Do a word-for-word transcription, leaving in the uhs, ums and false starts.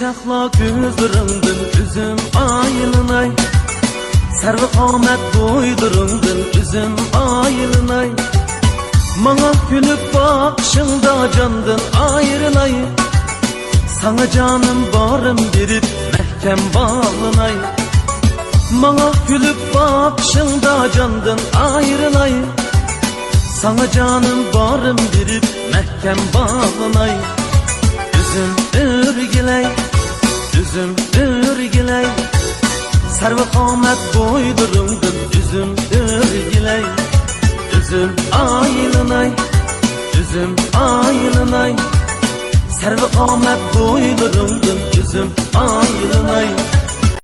چاقلا كۆزلىرىڭدىن ئۆزۈم ئايلىناي، سەرۋە قامەت بويلىرىڭدىن ئۆزۈم ئايلىناي. ماڭا كۈلۈپ باقىشىڭدا جاندىن ئايرىلاي، ساڭا جانىم بارىم بېرىپ مەھكەم باغلىناي. ماڭا كۈلۈپ باقىشىڭدا جاندىن ئايرىلاي، ساڭا جانىم بارىم بېرىپ مەھكەم باغلىناي. ئۆزۈم ئۆرگىلەي، ئۆزۈم ئۆرگىلەي، سەرۋە قامەت بويلىرىڭدىن ئۆزۈم ئۆرگىلەي. ئۆزۈم ئايلىناي، ئۆزۈم ئايلىناي، سەرۋە قامەت بويلىرىڭدىن ئۆزۈم ئايلىناي.